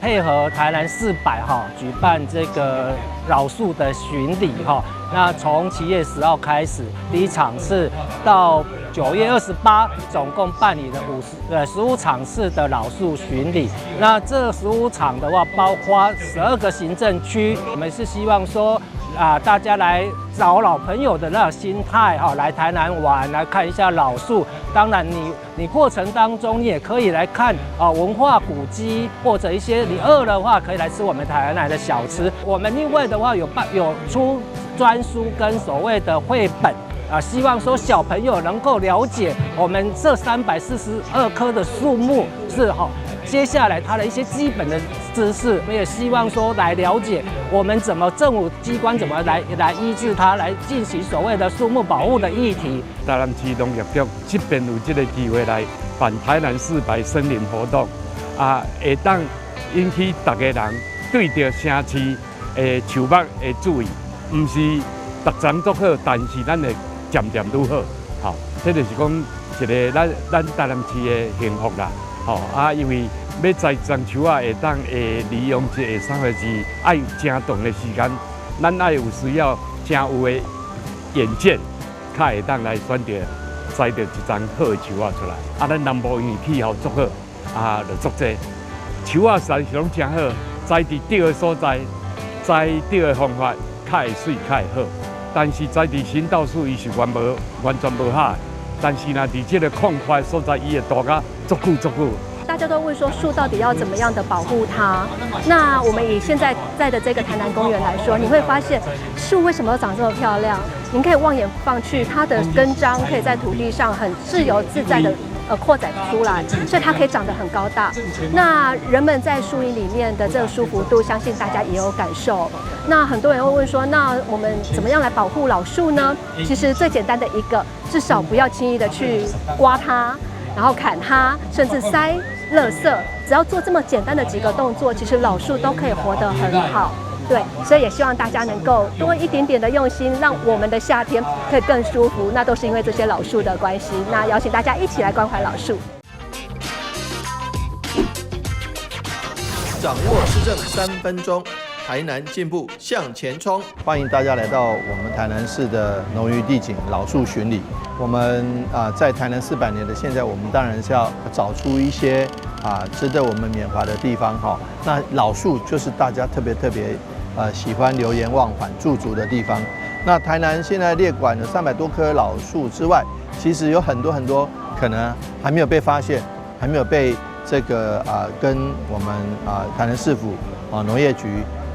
配合台南四百哈舉辦這個老樹的巡禮哈，那從7月10號開始，第一場次到9月28，總共辦理了15場次的老樹巡禮。那這十五場的話，包括12個行政區，我們是希望說啊，大家來找老朋友的那種心態哈，來台南玩，來看一下老樹。當然你過程當中，你也可以來看啊文化古蹟，或者一些你餓的話，可以來吃我們台南的小吃。我們另外的話有出專書跟所謂的繪本啊，希望說小朋友能夠了解我們這342棵的樹木是哈。接下來他的一些基本的知識，我也希望說來了解我們怎麼政府機關怎麼來醫治它，來進行所謂的樹木保護的議題。台南市農業局這邊有這個機會來辦台南四百森林活動，啊，會當引起逐家人對著城市的樹木的注意，毋是逐層足好，但是咱會漸漸愈好，吼，這就是講一个咱台南市的幸福啦，吼啊，因為欲栽一叢樹仔會當會利用一個啥貨是愛誠長的時間，咱愛有需要誠有的遠見，較會當來選擇栽著一叢好的樹仔出來。啊，咱南部因為氣候足好，啊，就足濟樹仔實在是攏誠好，栽佇對的所在，栽對的方法，較會媠，較會好。但是栽佇新道樹，伊是完全無合。但是若佇這个空塊所在，伊會大甲足久足久。大家都問說樹到底要怎麼樣的保護它？那我們以現在在的這個台南公園來說，你會發現樹為什麼長這麼漂亮？您可以望眼望去，它的根章可以在土地上很自由自在的擴展出來，所以它可以長得很高大。那人們在樹蔭裡面的這個舒服度，相信大家也有感受。那很多人會問說，那我們怎麼樣來保護老樹呢？其實最簡單的一個，至少不要輕易的去刮它，然後砍它，甚至塞垃圾。只要做這麼簡單的幾個動作，其實老樹都可以活得很好。對，所以也希望大家能夠多一點點的用心，讓我們的夏天可以更舒服。那都是因為這些老樹的關係。那邀請大家一起來關懷老樹。掌握市政3分鐘，台南進步向前衝。歡迎大家來到我們台南市的農漁地景老樹巡禮。我們啊，在台南400年的現在，我們當然是要找出一些啊值得我們緬懷的地方哈。那老樹就是大家特別特別喜歡流連忘返駐足的地方。那台南現在列管了300多棵老樹之外，其實有很多很多可能還沒有被發現，還沒有被這個啊跟我們啊台南市府啊農業局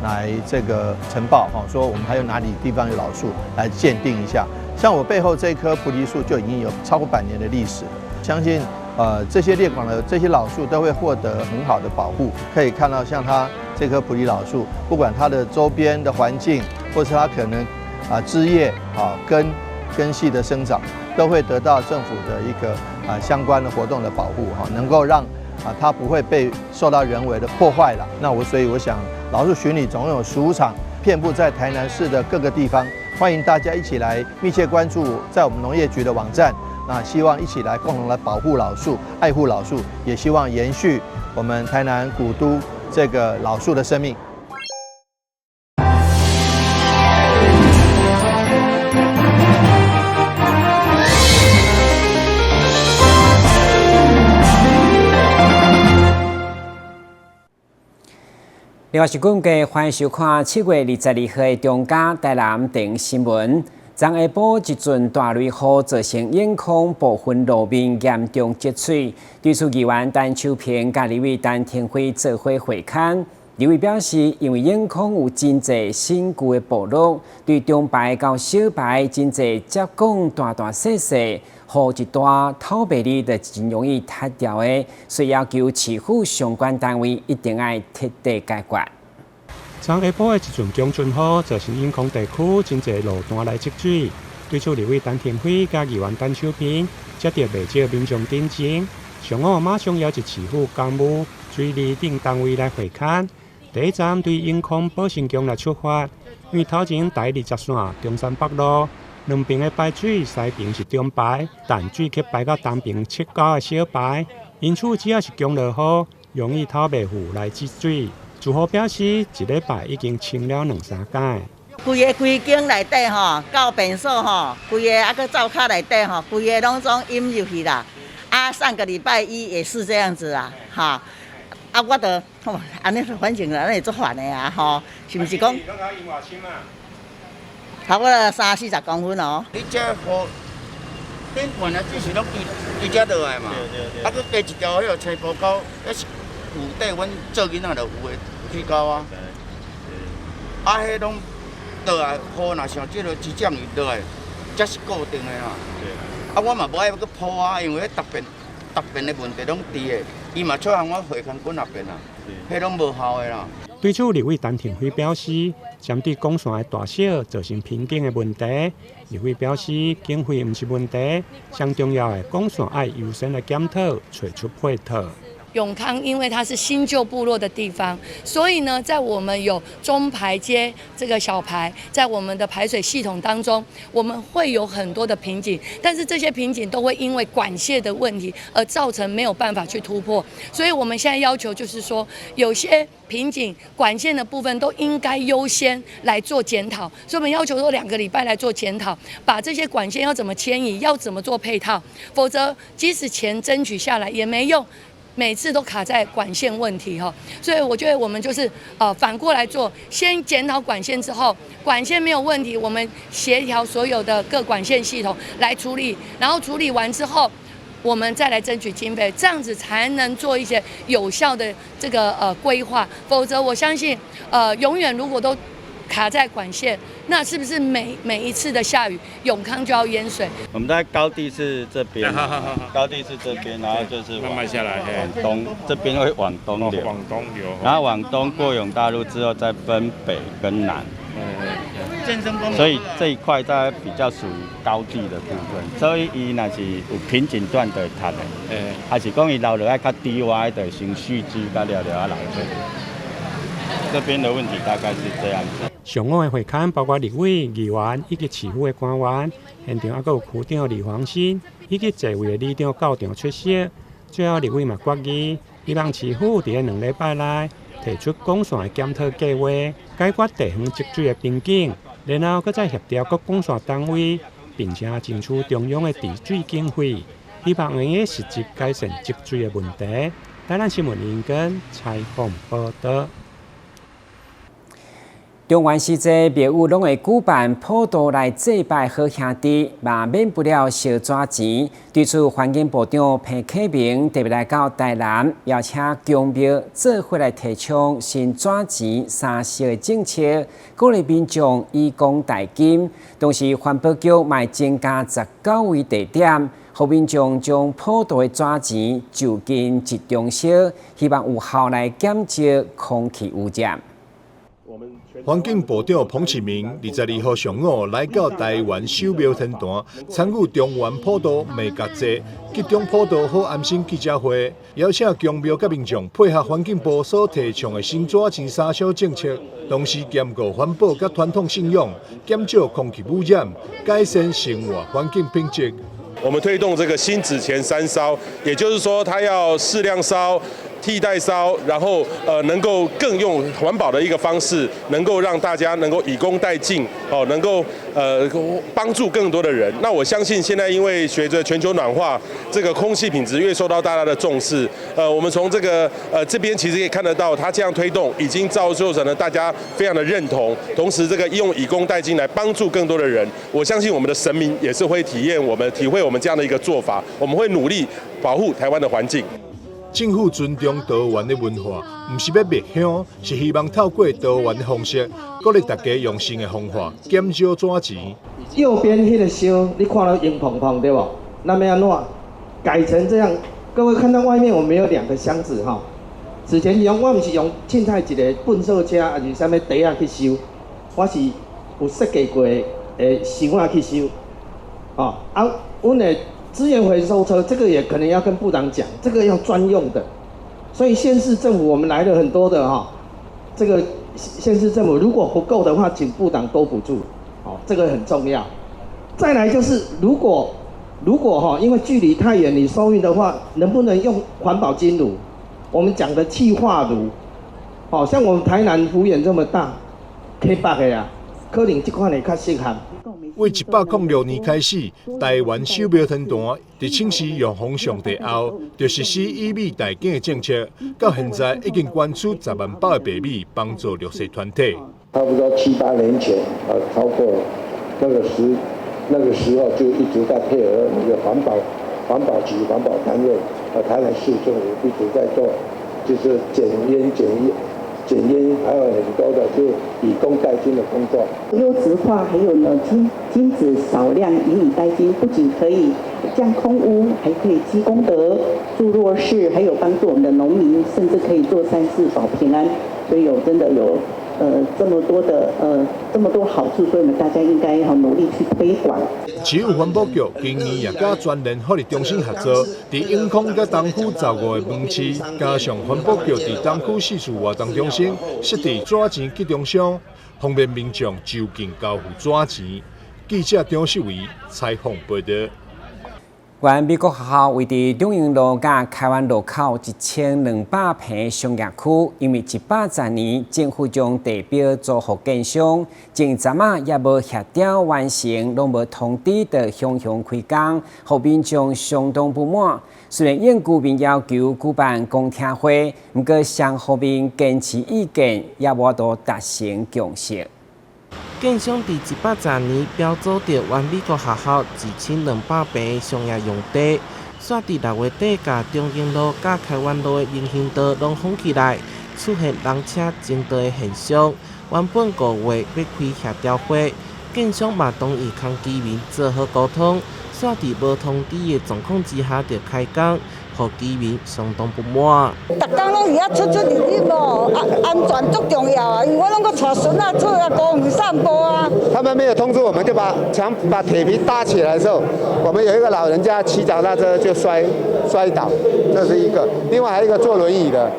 來這個呈報哈，說我們還有哪裡地方有老樹來鑑定一下。像我背後這棵菩提樹就已經有超過100年的歷史了，相信這些列管的這些老樹都會獲得很好的保護。可以看到，像它這棵菩提老樹，不管它的周邊的環境，或是它可能啊枝葉啊根系的生長，都會得到政府的一個啊相關的活動的保護哈，能夠讓啊它不會被受到人為的破壞了。那所以我想，老樹巡禮總共有15場，遍佈在台南市的各個地方，歡迎大家一起來密切關注在我們農業局的網站。那希望一起來共同來保護老樹、愛護老樹，也希望延續我們台南古都這個老樹的生命。另外是廣告，歡迎收看7月22號的中嘉台南電新聞。昨下晡一陣大雷雨，造成永康部分路面嚴重積水。對此，議員陳秋萍佮立委陳亭妃做伙會勘。立委表示，因為永康有真濟新舊的部落，對中排到小排真濟接港大大細細，雨一大透袂離就真容易塌掉的，所以要求市府相關單位一定愛徹底解決。昨下晡的一陣強陣雨，造成永康地區真濟路段來積水。對此，立委陳亭妃佮議員陳秋萍接著袂少民眾陳情，上午馬上邀集市府工務、水利等單位來會勘。第一站對永康寶成宮來出發，因為頭前台20線中山北路兩邊的排水西邊是中排，但水卻排到東邊七溝的小排，因此只要是強落雨，容易透袂赴來積水。住戶表示，一禮拜已經清了兩三擺。規个規間內底吼，到便所吼，規个啊閣灶跤內底吼，規个攏總淹入去啦。啊，上個禮拜一也是這樣子啊，哈。啊，我就按呢反正按呢足煩的啊，吼，是毋是講？差不多三四十公分哦。你這雨頂懸的水是攏對對遮落來嘛？啊，閣加一條彼个青埔溝，彼是有底，阮做囡仔就有的水溝啊。啊，彼攏落來雨若像這个真降雨落來，才是固定的啦。啊，我嘛無愛閣鋪啊，因為彼逐便逐便的問題攏佇的，伊嘛出予我血空滾那邊啊，彼攏無效的啦。對此，立委陳亭妃表示，針對管線的大小造成瓶頸的問題。立委表示，經費毋是問題，上重要的管線愛優先來檢討，揣出配套。永康因為它是新舊部落的地方，所以呢，在我們有中排接這個小排，在我們的排水系統當中，我們會有很多的瓶頸，但是這些瓶頸都會因為管線的問題而造成沒有辦法去突破。所以我們現在要求就是說，有些瓶頸管線的部分都應該優先來做檢討。所以我們要求說2個禮拜來做檢討，把這些管線要怎麼遷移，要怎麼做配套，否則即使錢爭取下來也沒用。每次都卡在管線問題哈，所以我覺得我們就是反過來做，先檢討管線之後，管線沒有問題，我們協調所有的各管線系統來處理，然後處理完之後，我們再來爭取經費，這樣子才能做一些有效的這個規劃，否則我相信永遠如果都卡在管線，那是不是每一次的下雨，永康就要淹水？我們在高地是這邊，高地是這邊，然後就是慢慢下來，往東，這邊會往東流，往東流，然後往東過永大路之後再分北跟南。所以這一塊大概比較屬於高地的部分，所以伊若是有瓶頸段就會塌的，還是講伊流落來較低窪的，先蓄積，佮了了啊流出。這邊的問題大概是這樣子。上午的會勘包括立委、議員以及市府的官員，現場猶閣有區長李黃新以及濟位的里長到場出席。最後，立委嘛決議，希望市府佇2禮拜內提出管線的檢討計劃，解決地方積水的瓶頸，然後閣再協調各管線單位，並且爭取中央的治水經費，希望會用實質改善積水的問題。台南新聞林根採訪報導。中元時節，廟宇攏會舉辦普渡來祭拜好兄弟，嘛免不了燒紙錢。對此，環境部長彭啟明特別來到台南，邀請宮廟做伙來提倡新紙錢三燒的政策，鼓勵民眾以工代金。同時，環保局嘛增加19位地點，予民眾將普渡的紙錢就近集中燒，希望有效來減少空氣污染。環境部長彭啟明22號上午來到台灣守廟天壇，參與中元普渡媽閣祭集中普渡好安心記者會，邀請宮廟佮民眾配合環境部所提倡的新紙錢三燒政策，同時兼顧環保佮傳統信仰，減少空氣污染，改善生活環境品質。我們推動這個新紙錢三燒，也就是說，它要適量燒、替代燒，然後能夠更用環保的一個方式，能夠讓大家能夠以工代贍，哦，能夠幫助更多的人。那我相信現在因為隨着全球暖化，這個空氣品質越受到大家的重視，我們從這個這邊其實可以看得到，它這樣推動已經造就成了大家非常的認同，同時這個用以工代贍來幫助更多的人，我相信我們的神明也是會體驗我們體會我們這樣的一個做法，我們會努力保護台灣的環境。政府尊重多元的文化，毋是欲滅香，是希望透過多元的方式，鼓勵大家用新的方法減少紙錢。右邊彼个燒，你看到黃膨膨對無？那欲按怎改成這樣？各位看到外面我們有兩個箱子哈。之前用我毋是用凊彩一个糞掃車，抑是啥物袋仔去收，我是有設計過的箱仔去收。哦啊，阮的資源回收車，這個也可能要跟部長講，這個要專用的。所以縣市政府我們來了很多的哈，這個縣市政府如果不夠的話，請部長多補助，哦，這個很重要。再來就是如果哈，因為距離太遠，你收運的話，能不能用環保金爐？我們講的氣化爐，好像我們台南幅員這麼大，溪北的啊，可能這款會較適合。為106年開始，台灣守廟天壇佇請示玉皇上帝後，就實施以米代金的政策，到現在已經捐出10萬包的白米，幫助弱勢團體。差不多七八年前啊，超過那個時候就一直在配合那個環保局、環保單位啊，台南市政府一直在做，就是減煙、減煙、減煙，還有很多的就以工代金的工作。優質化，還有呢，金子少量以米代金，不僅可以降空污，還可以積功德、助弱勢，還有幫助我們的農民，甚至可以做善事保平安。所以有真的有這麼多好處，所以我們大家應該要努力去推廣。市府環保局今年也佮全聯福利中心合作，佇永康佮東區15個門市，加上環保局佇東區四處活動中心設置紙錢集中箱，方便民眾就近交付紙錢。記者張秀維採訪報導。原美國學校位佇中營路佮開源路口1200坪商業區，因為110年政府將地標租予建商，前陣仔也無協調完成，攏無通知就雄雄開工，予民眾相當不滿。雖然應居民要求舉辦公聽會，毋過雙方面堅持意見，也無法度達成共識。建商佇110年標租著原美國學校1200坪商業用地，煞佇6月底，共中營路佮開源路的人行道攏封起來，出現人車爭道的現象。原本5月欲開協調會，建商嘛同意共居民做好溝通，煞佇無通知的狀況之下就開工，予居民相當不滿。逐工攏佇遐出出入入哦，安全足重要啊！因為我攏閣帶孫仔出來公園散步啊。他們沒有通知我們，就把牆把鐵皮搭起來的時候，我們有一個老人家騎腳踏車就摔倒，這是一個。另外還有一個坐輪椅的，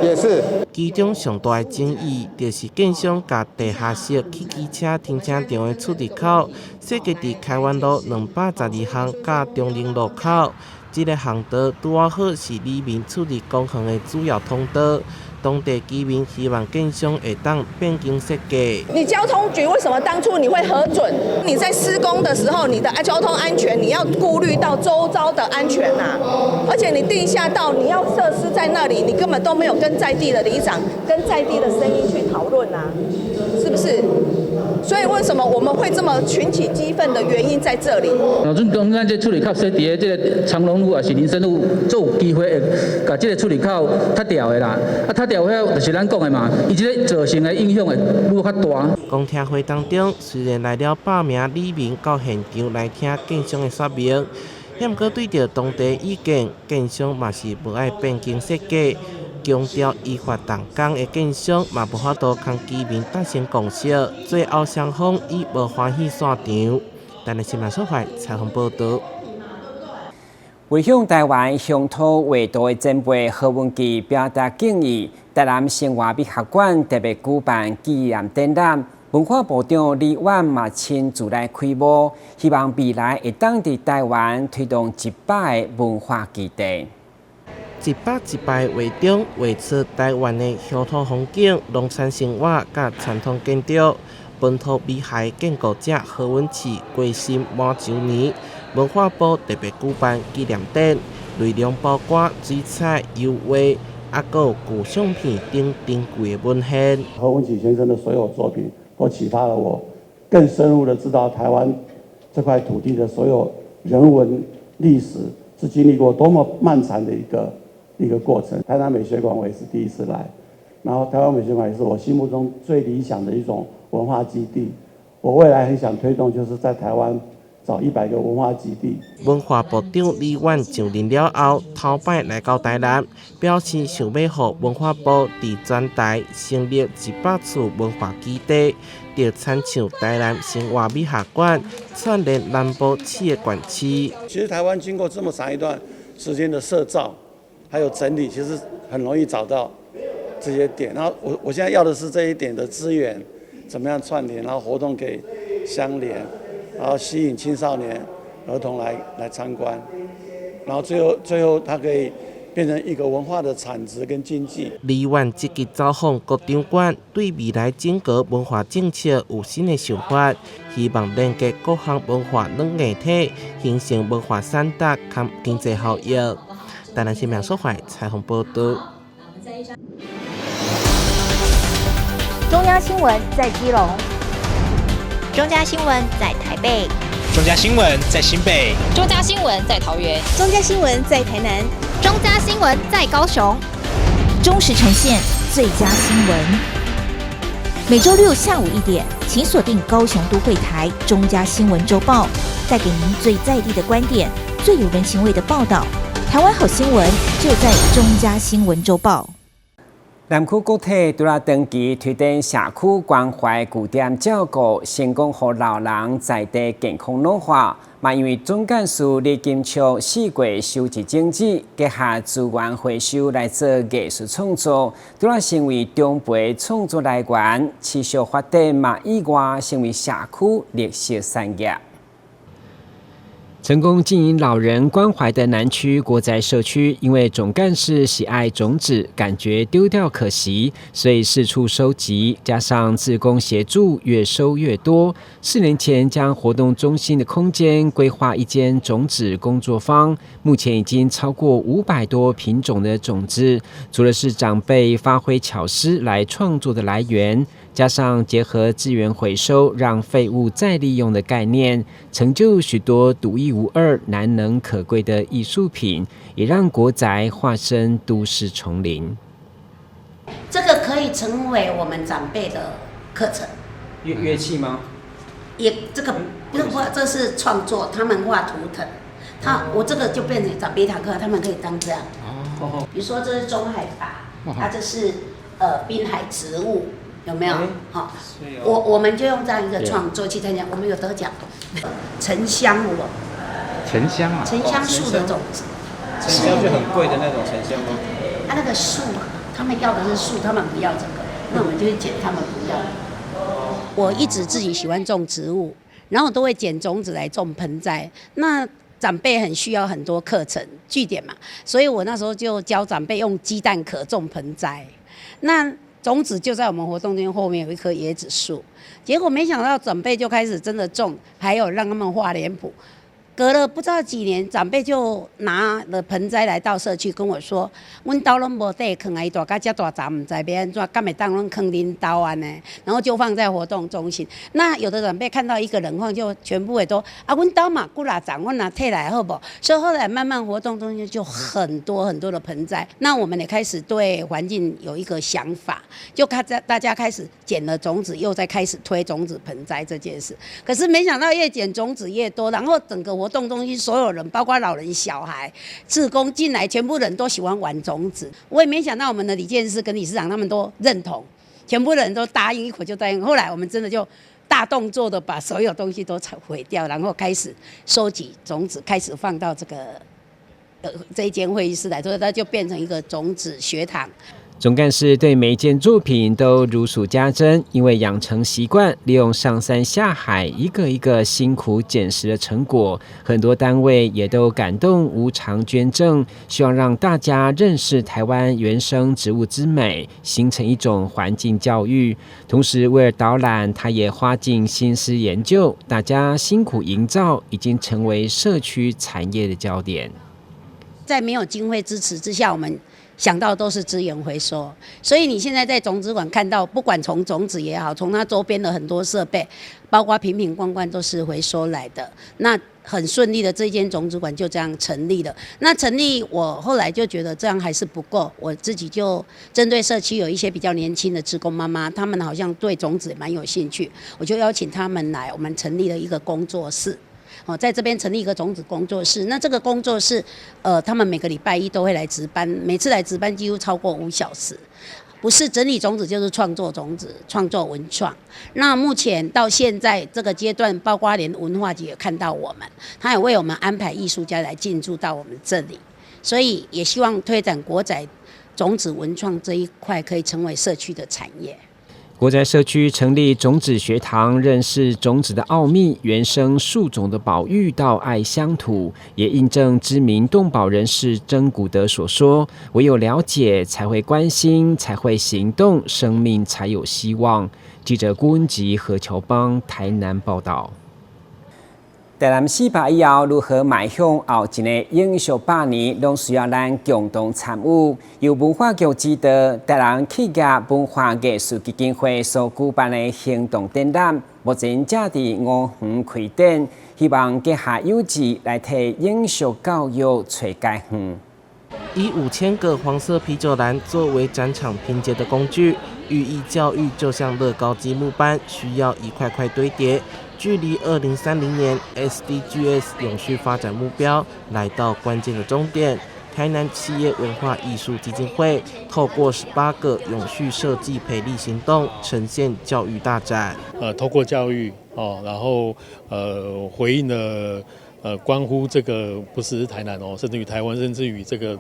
也是。其中上大的爭議，就是建商共地下室汽機車停車場的出入口設計佇開源路212巷佮中寧路口，這个巷道拄仔好是里民出入公園的主要通道。當地居民希望建商會當變更設計。你交通局為什麼當初你會核准？你在施工的時候，你的交通安全你要顧慮到周遭的安全吶。而且你地下道你要設施在那裡，你根本都沒有跟在地的里長、跟在地的聲音去討論啊，是不是？所以為什麼我們會這麼群起激憤的原因在這裡。若準講咱這出入口設佇這个長隆路抑是林森路，足有機會會共這个出入口塞牢的啦。啊，塞牢遐就是咱講的嘛，伊這个造成的影響會愈較大。公聽會當中，雖然來了百名里民到現場來聽建商的說明，毋過對著當地意見，建商嘛是無愛變更設計。強調依法動工的建商嘛無法度共居民達成共識，最後雙方以無歡喜散場。台南新聞所採訪報導。為向台灣鄉土畫圖的前輩何文祺表達敬意，台南生活美學館特別舉辦紀念展覽，文化部長李婉嘛親自來開幕，希望未來會當佇台灣推動100個文化基地。100一排畫中，畫出台灣的鄉土風景、農村生活佮傳統建築。本土美學建構者何文祺過身滿週年，文化部特別舉辦紀念展，內容包括水彩、油畫，猶閣有舊相片等珍貴的文獻。何文祺先生的所有作品，都啟發了我更深入的知道台灣這塊土地的所有人文歷史是經歷過多麼漫長的一個過程。台南美學館我也是第一次來，然後台灣美學館也是我心目中最理想的一種文化基地。我未來很想推動，就是在台灣找100個文化基地。文化部長李婉上任了後，頭擺來到台南，表示想欲予文化部佇全台成立100處文化基地，就親像台南生活美學館串聯南部7個縣市。其實台灣經過這麼長一段時間的塑造，還有整理，其實很容易找到這些點。然後我現在要的是這一點的資源，怎麼樣串聯，然後活動可以相連，然後吸引青少年、兒童來參觀，然後最後他可以變成一個文化的產值跟經濟。李婉積極走訪各長官，對未來整個文化政策有新的想法，希望連結各項文化軟硬體，形成文化產值兼經濟效益。台南新聞所懷採訪報道。中央新聞在基隆，中嘉新聞在台北，中嘉新聞在新北，中嘉新聞在桃園，中嘉新聞在台南，中嘉新聞在高雄，忠實呈現最佳新聞。每週六下午1點，請鎖定高雄都會台中嘉新聞週報，帶給您最在地的觀點，最有人情味的報道。台灣好新聞就在中嘉新聞週報。南區國體拄仔長期推展社區關懷據點照顧，成功予老人在地健康老化。嘛，因為總幹事李金秋四月收集種子，結合資源回收來做藝術創作，拄仔成為長輩創作來源，持續發展嘛，意外成為社區綠色產業。成功經營老人關懷的南區國宅社區，因為總幹事喜愛種子，感覺丟掉可惜，所以四處收集，加上志工協助，越收越多。4年前將活動中心的空間規劃一間種子工作坊，目前已經超過500多品種的種子。除了是長輩發揮巧思來創作的來源，加上結合資源回收，讓廢物再利用的概念，成就許多獨一無二、難能可貴的藝術品，也讓國宅化身都市叢林。這個可以成為我們長輩的課程。樂器嗎？也這個不是畫，這是創作，他們畫圖騰。他我這個就變成長輩一堂課，他們可以當這樣。哦。比如說這是中海拔，它這是濱海植物。有沒有？好，我們就用這樣一個創作去參加，我們有得獎。沉香我。沉香啊。沉香樹的種子。沉香就很貴的那種沉香嗎？啊，那個樹，他們要的是樹，他們不要這個，那我們就去撿他們不要。我一直自己喜歡種植物，然後都會撿種子來種盆栽。那長輩很需要很多課程據點嘛，所以我那時候就教長輩用雞蛋殼種盆栽。那種子就在我們活動中心後面有一棵椰子樹，結果沒想到長輩就開始真的種，還有讓他們畫臉譜。隔了不知道幾年，長輩就拿了盆栽來到社區跟我說：“阮兜攏無地囥啊，伊大甲遮大雜，毋知欲按怎，敢會當攏囥恁兜按呢？然後就放在活動中心。那有的長輩看到一個人放，就全部也都啊，阮兜嘛幾若叢，阮若提來好無？所以後來慢慢活動中心就很多很多的盆栽。那我們也開始對環境有一個想法，就開始大家開始撿了種子，又在開始推種子盆栽這件事。可是沒想到越撿種子越多，然後整個活動中心所有人，包括老人、小孩、志工進來，全部人都喜歡玩種子。我也沒想到我們的李監事跟理事長他們都認同，全部人都答應，一口就答應。後來我們真的就大動作的把所有東西都毀掉，然後開始收集種子，開始放到這一間會議室來，所以它就變成一個種子學堂。總幹事對每一件作品都如數家珍，因為養成習慣，利用上山下海一個一個辛苦撿拾的成果，很多單位也都感動無償捐贈，希望讓大家認識台灣原生植物之美，形成一種環境教育。同時，為了導覽，他也花盡心思研究，大家辛苦營造，已經成為社區產業的焦點。在沒有經費支持之下，我們想到都是資源回收，所以你現在在種子館看到，不管從種子也好，從它周邊的很多設備，包括瓶瓶罐罐都是回收來的。那很順利的，這間種子館就這樣成立了。那成立，我後來就覺得這樣還是不夠，我自己就針對社區有一些比較年輕的志工媽媽，他們好像對種子也蠻有興趣，我就邀請他們來，我們成立了一個工作室。哦，在這邊成立一個種子工作室。那這個工作室，他們每個禮拜一都會來值班，每次來值班幾乎超過5小時，不是整理種子就是創作種子、創作文創。那目前到現在這個階段，包括連文化局也看到我們，他也為我們安排藝術家來進駐到我們這裡，所以也希望推展國宅種子文創這一塊可以成為社區的產業。国宅社區成立種子學堂，認識種子的奧秘、原生樹種的保育到愛鄉土，也印證知名動保人士曾古德所說：唯有了解，才會關心，才會行動，生命才有希望。記者郭文吉、何喬邦台南報道。台南四百以後如何邁向後一个永續百年，攏需要咱共同參與。由文化局指導，台南企業文化藝術基金會所舉辦的行動展覽，目前正佇吳園開展，希望結合有志來替永續教育揣解方。以5000個黃色啤酒籃作為展場拼接的工具，寓意教育就像樂高積木般，需要一塊塊堆疊。距離2030年 SDGs 永續發展目標來到關鍵的終點，台南企業文化藝術基金會透過18個永續設計培力行動，呈現教育大展。透過教育哦，然後回應了關乎這個不是台南哦，甚至於台灣，甚至於這個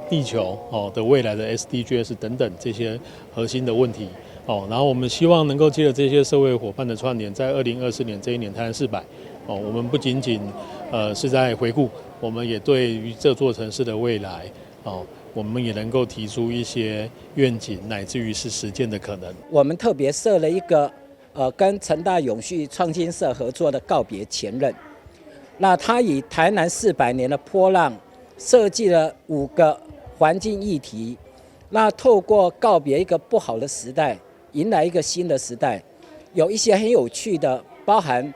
地球哦的未來的 SDGs 等等這些核心的問題。哦，然後我們希望能夠借著這些社會夥伴的串聯，在2024年這一年台南四百，哦，我們不僅僅是在回顧，我們也對於這座城市的未來，哦，我們也能夠提出一些願景，乃至於是實踐的可能。我們特別設了一個跟成大永續創新社合作的告別前任，那他以台南400年的波浪設計了5個環境議題，那透過告別一個不好的時代，迎來一個新的時代，有一些很有趣的，包含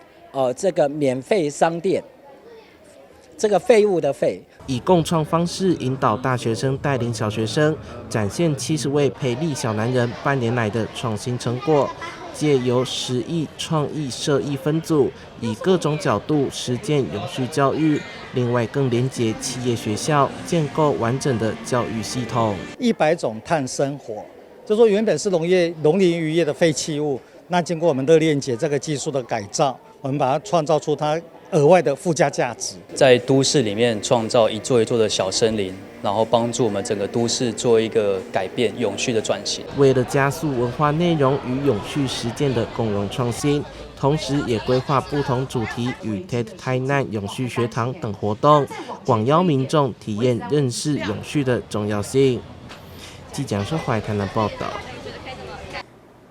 這個免廢商店，這個廢物的廢，以共創方式引導大學生帶領小學生，展現70位培力小男人半年來的創新成果，借由實意創意設計分組，以各種角度實踐永續教育。另外，更連結企業學校，建構完整的教育系統。100種碳生活。就說原本是農業、農林漁業的廢棄物，那經過我們熱鏈解這個技術的改造，我們把它創造出它額外的附加價值。在都市裡面創造一座一座的小森林，然後幫助我們整個都市做一個改變、永續的轉型。為了加速文化內容與永續實踐的共融創新，同時也規劃不同主題與 TED 台南永續學堂等活動，廣邀民眾體驗認識永續的重要性。記者說懷台南報道。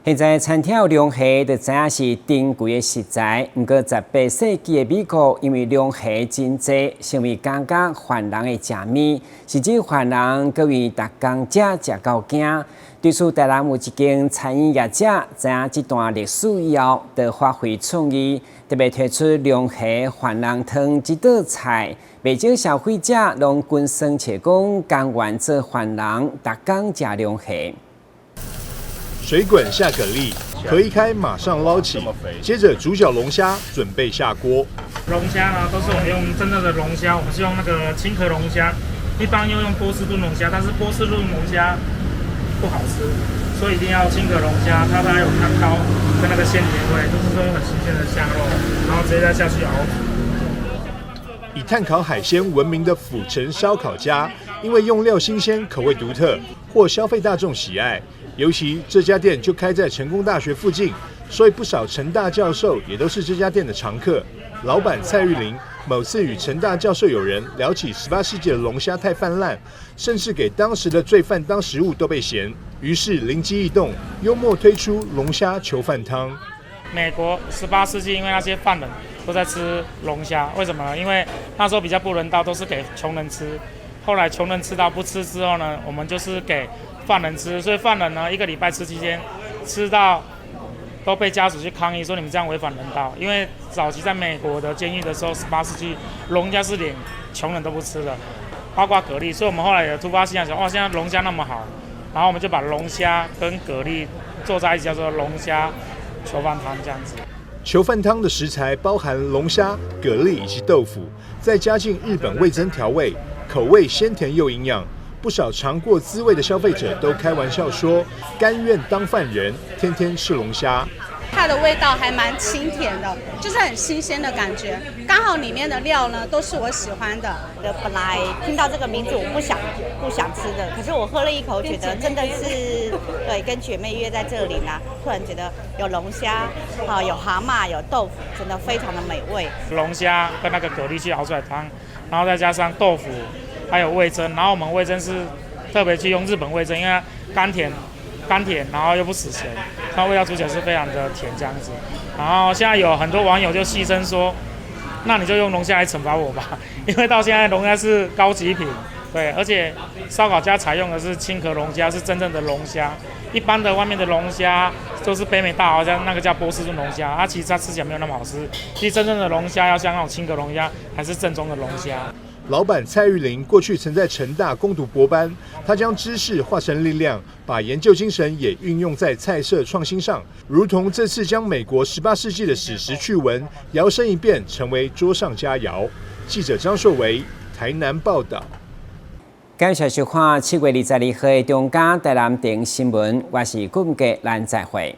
現在餐廳有龍蝦，就知影是珍貴的食材。毋過18世紀的美國，因為龍蝦真濟，成為家家犯人的食物，甚至犯人閣為逐工食食到驚。對此，台南有一間餐飲業者知影這段歷史以後，就發揮創意，特別推出龍蝦番人湯這道菜，袂少消費者攏跟生切講，甘願做犯人，逐工食龍蝦。水滾下蛤蜊，殼一開馬上撈起，接着主角龍蝦準備下鍋。龍蝦呢，都是我們用真正的龍蝦，我們是用那個青殼龍蝦，一般又用波士頓龍蝦，但是波士頓龍蝦不好吃，所以一定要青殼龍蝦，它有湯膏跟那個鮮甜味，就是說很新鮮的蝦肉，然後直接再下去熬。以炭烤海鮮聞名的府城燒烤家，因為用料新鮮、口味獨特，獲消費大眾喜愛。尤其這家店就開在成功大學附近，所以不少成大教授也都是這家店的常客。老闆蔡玉玲某次與成大教授友人聊起18世紀的龍蝦太泛濫，甚至給當時的罪犯當食物都被嫌，於是靈機一動，幽默推出龍蝦囚犯湯。美國18世紀因為那些犯人都在吃龍蝦，為什麼呢？因為那時候比較不人道，都是給窮人吃。後來窮人吃到不吃之後呢，我們就是給犯人吃，所以犯人呢一個禮拜吃7天，吃到都被家屬去抗議，說你們這樣違反人道。因為早期在美國的監獄的時候，18世紀龍蝦是連窮人都不吃的，包括蛤蜊。所以我們後來有突發奇想，說哇，現在龍蝦那麼好，然後我們就把龍蝦跟蛤蜊做在一起，叫做龍蝦囚犯湯這樣子。囚犯湯的食材包含龍蝦、蛤蜊以及豆腐，再加進日本味噌調味，口味鮮甜又營養。不少嘗過滋味的消費者都開玩笑說，甘願當犯人，天天吃龍蝦。它的味道還蠻清甜的，就是很新鮮的感覺。剛好裡面的料呢都是我喜歡的。本來聽到這個名字我不想吃的，可是我喝了一口，覺得真的是對，跟姐妹約在這裡呢，突然覺得有龍蝦，啊有蛤蟆，有豆腐，真的非常的美味。龍蝦跟那個蛤蜊去熬出來湯，然後再加上豆腐，還有味噌，然後我們味噌是特別去用日本味噌，因為甘甜。甘甜，然後又不死鹹，它味道煮起來是非常的甜這樣子。然後現在有很多網友就戲稱說，那你就用龍蝦來懲罰我吧，因為到現在龍蝦是高級品，對，而且燒烤家採用的是青殼龍蝦，是真正的龍蝦。一般的外面的龍蝦都是北美大螯蝦，那個叫波士頓龍蝦，它其實它吃起來沒有那麼好吃。其實真正的龍蝦要像那種青殼龍蝦，才是正宗的龍蝦。老闆蔡玉玲過去曾在成大攻讀博班，她將知識化成力量，把研究精神也運用在菜色創新上，如同這次將美國18世紀的史實趣聞搖身一變成為桌上佳餚。記者張碩維台南報道。感謝收看7月22號的中嘉台南電新聞，我是顧家，咱再會。